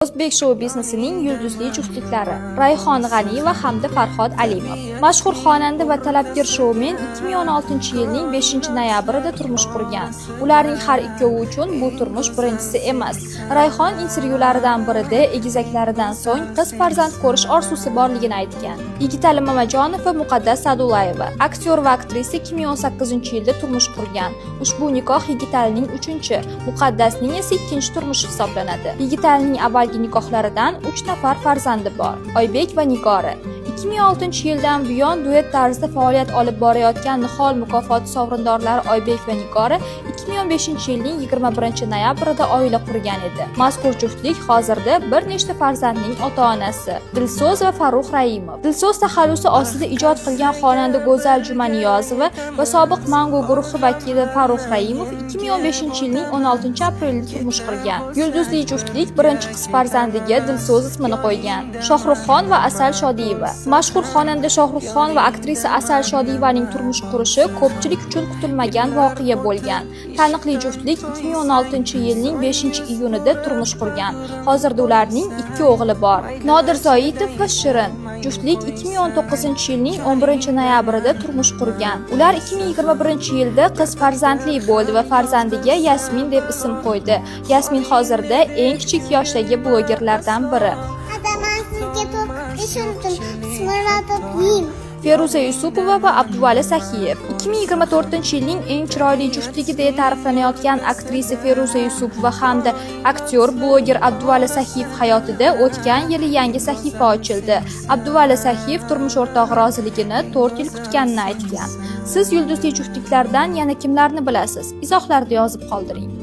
O'zbek shou biznesining yulduzli juftliklari Rayhon G'aniyeva hamda Farhod Alimov. Mashhur xonanda va talabgor shoumen 2016-yilning 5-noyabrida turmush qurgan. Ularning har ikkovi uchun bu turmush birinchisi emas. Rayhon intervyularidan birida egizaklaridan so'ng qiz farzand ko'rish orzusi borligini aytgan. Yigitali Mamajonov va Muqaddas Sa'dullayeva. Aktyor va aktrisa 2018-yilda turmush qurgan. Ushbu nikoh Yigitalining 3-chi, Muqaddasning esa 2-chi turmushi hisoblanadi. Yigitalining avvalgi nikohlaridan 3 nafar farzandi bor: Oybek va Nigora. 2006-yildan buyon duet tarzida faoliyat olib borayotgan Nihol mukofoti sovrindorlari Oybek va Nigora 2015-yilning 21-noyabrida oila qurgan edi. Mazkur juftlik hozirda bir nechta farzandning ota-onasi. Dilso'z va Farruh Raimov. Dilso'z taxallusi ostida ijod qilgan xonanda Go'zal Jumaniyozova va sobiq Mango guruhi vakili Farruh Raimov 2015-yilning 16-aprelida turmush qurgan. Yulduzli juftlik birinchi qiz farzandiga Dilso'z ismini qo'ygan. Shohruxxon va Asal Shodiyeva. Mashhur xonanda Shohruxxon va aktrisa Asal Shodiyevaning turmush qurishi ko'pchilik uchun kutilmagan voqea bo'lgan. Taniqli juftlik 2016-yilning 5-iyunida turmush qurgan. Hozirda ularning 2 o'g'li bor. Nodir Zoitov va Shirin. Juftlik 2019-yilning 11-noyabrida turmush qurgan. Ular 2021-yilda qiz farzandli bo'ldi va farzandiga Yasmin deb ism qo'ydi. Yasmin hozirda eng kichik yoshdagi blogerlardan biri. Hada man sizga to'q ishondim. Bismillah yeyim. Feruza Yusupova va Abduvali Saxiyev. 2024-yilning eng chiroyli juftligi deya ta'riflanayotgan aktrisa Feruza Yusupova hamda aktyor, bloger Abduvali Saxiyev hayotida o'tgan yili yangi sahifa ochildi. Abduvali Saxiyev turmush o'rtog'i roziligini 4 yil kutganini aytgan. Siz yulduzli juftliklardan yana kimlarni bilasiz? Izohlarda yozib qoldiring.